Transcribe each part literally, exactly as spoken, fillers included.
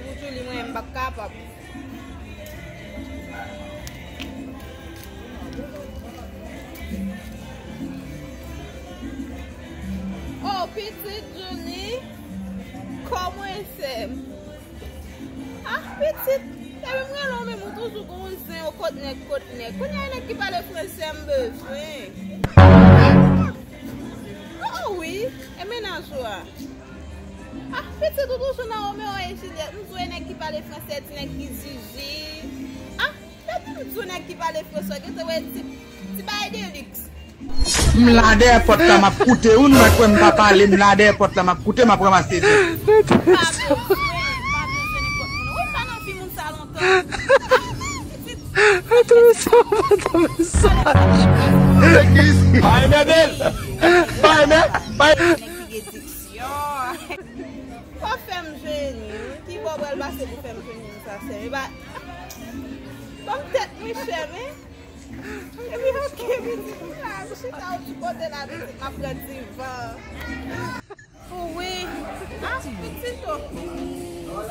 Pou Julie, mwen, m p ap kapab. Oh, pitit Julie, kòman w ye, sè m? Ah, pitit, depi m rele w menm, ou toujou gon zen, ou kot nèg, kot nèg. Kounye a, nèg ki pale fransè m bezwen. Oh, oh, wi, e mennaj ou a? Ah, pitit, ou toujou nan Romeo e Juliet. M di w e nèg ki pale fransè, ti nèg ki zizi. Ah, depi m di w nèg ki pale fransè, gentan wè ti, ti bagay de liks. M la dèyè pòt la, m ap koute. Ou mèt wè m pa pale, m la dèyè pòt la, m ap koute, m ap ranmase zen. Pa bezwen, pa bezwen nenpòt moun. Wi, m pa nan vi moun sa lontan. Ah, pitit. Mèt ou sa, mèt ou sa. Pa renmen bèl. Pa renmen, pa renmen. Nèg ki gen diksyon. Fò fè m jeni, wi. Ki bò w pral pase pou fè m jeni konsa, sè m? E pa, ban m tèt mwen chè, men. Epi, oke, pitit, m la, m chita yon ti kote la, pitit, m ap pran divan. Wi. Ah, pitit, oh.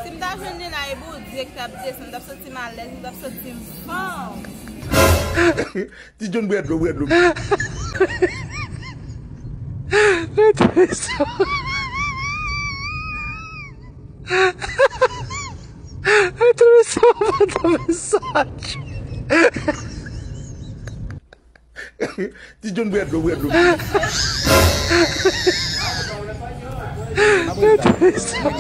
Si m ta jwenn li la, e Bondye k t ap desann, m t ap santi m alèz, m t ap santi m fanm. Ti John, bwè dlo, bwè dlo. Retire sa. Retire sa, retire sa. Ti John, bwè dlo, bwè dlo. Retire sa.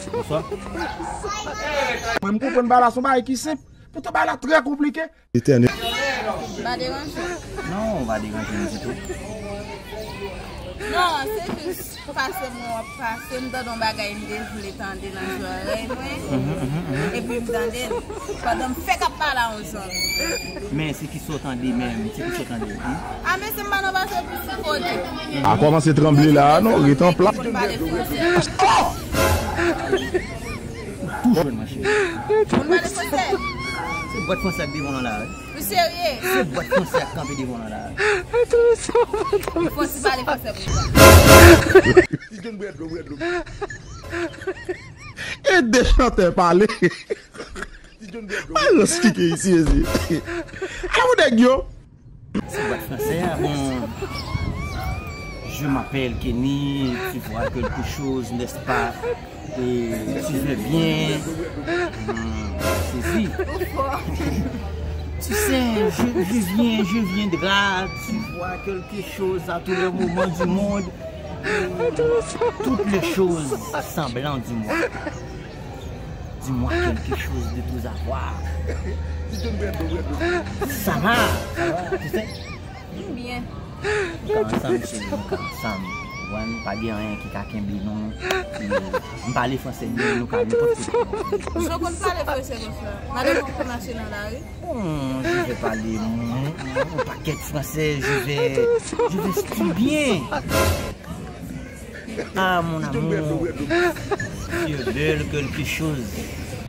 Bonswa. Mwen, m konprann bagay la, se yon bagay ki senp. Poutan, bagay la trè konplike. Etènèl. Pa deranje. Non, ou pa deranje m ditou. Non, se jis pase mwen w ap pase, m tande yon bagay m te vle tande nan zòrèy mwen. Mhm, mhm, mhm. Epi m tande l. Pandan m fèk ap pale a yon zanmi. Men se ki sa w tande menm, se ki sa w tande, hmm? A, men se m pa nan pase plis sou kote. A kòmanse tranble la, non, ret an plas. Konn pale fransè. Ou tou jwenn, monchè. Konn pale fransè. Se bwat fransè ak devan w lan la, wi. Ou serye? Se bwat fransè ak kanpe devan w lan la. Fò ti pale fransè pou sa. Ti John, bwè dlo, bwè dlo. E de chantè pale. Ti John, bwè dlo. Malans ki gen isi, isi. Ala pou nèg yo. Se bwat fransè a, bon. Je m'appelle Kenny, tu vois quelque chose, n'est-ce pas? Et tu veux bien. Hmm, sezi. Tu sais, je, je viens, je viendra, tu vois quelque chose à tous les moments du monde. Toutes les choses semblant du monde. Dis-moi quelque chose de tes avoirs. Ça va, ça va, tu sais. Byen. Nou ka ansanm, cheri, nou ka ansanm. Ou konprann? Pa gen anyen ki ka kenbe nou. M pale fransè byen, nou ka nenpòt kote. Jan w konn pale fransè konsa? Madanm ou konn mache nan lari? Bon, je vais parler m-, m-, un paquet de français, je vais, je vais still bien. Ah, mon amour, je veux quelque chose.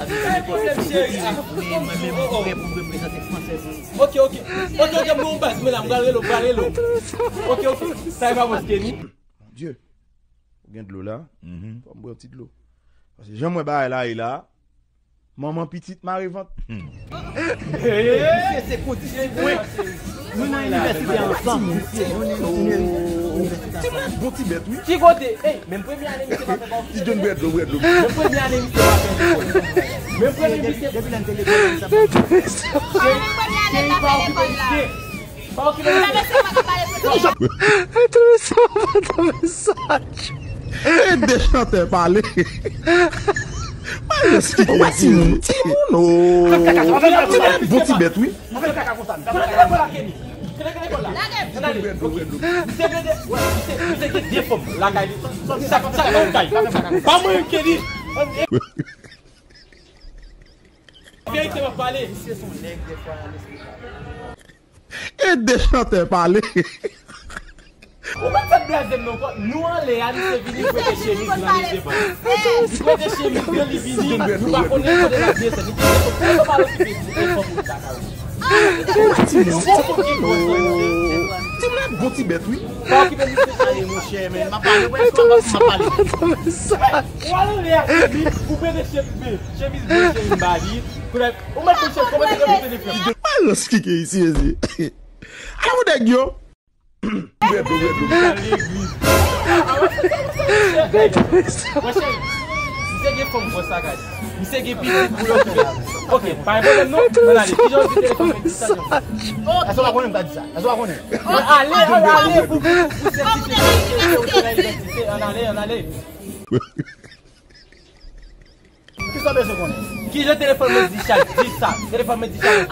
Wi, mwen menm, mwen prè pou m reprezante fransè pou ou. Ok, ok. Ok, ok, m gon baz, men la, m pral rele w, m pral rele w. Ok, ok. Sa e pa bon, Kenny. Mon Dieu. Ou gen dlo la? Mhm. Fò m bwè yon ti dlo. Paske jan m wè bagay la ye la, manman pitit mare vant. Hmm. Misye se kondisyon. Nou nan inivèsite ansanm, misye. Ti bèt, bon ti bèt, wi. Ki kote? Ey, menm premye ane misye pa fè pa. Ti John bwè dlo, bwè dlo. Menm premye ane misye pa fè lekòl. Menm premye misye. Depi lè m te lekòl, sa pa. Cheri pa okipe misye. Pa okipe misye. Enteresan, enteresan. E de chantè pale. Malans ki gen isi. Timoun, timoun, oh. Ti bèt, bon ti bèt, wi. Misye gen de fanm lakay li. Sa, sa, sa, lakay. Pa mwen ki di. Verite m ap pale. E de chantè pale. Ou pa t fè blaze m non, kò. Nou anlè a, misye vini, li prete chemiz lan, li devan. Li prete chemiz lan, li vini, nou pa konnen kote l ap desann. Li te desann. Pou yo pa okipe di, e fò moun sa ka wè. Ti moun, bon, bon, bon, bon. Ti moun, bon ti bèt, wi. Pa okipe misye, ale, monchè, men. M ap pale, wè, m ap pale. Ou al anlè a, chemiz, ou mete chemiz, chemiz ble, chemiz ba li. Ou mèt, monchè, kòman te gen telefòn? Balans kike isi, isi. Ala pou nèg yo. Red, red, red. Al legliz. Wè, cheri, misye gen fanm fò sa, guys. Misye gen pitit pou l okipe. Ok, pa gen pwoblèm non. Ann ale. Kijan w di telefòn mwen di sa, Jan? Èske w pa konnen m ta di sa? Èske w pa konnen? Ale, ann ale pou, pou, pou sètifike, pou sètifike, ann ale, ann ale. Kisa w bezwen konnen? Kijan telefòn mwen di chaj? Di sa. Telefòn mwen di chaj.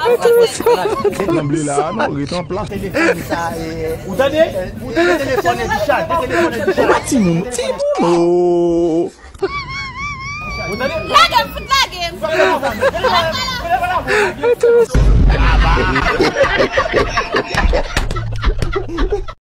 Ret nan ble la, non, ret an plas. Telefòn sa, e, ou tande? Ou tande telefòn di chaj, telefòn di chaj. Epa timoun, timoun, oh. Ou tande? Lage m, fout lage m.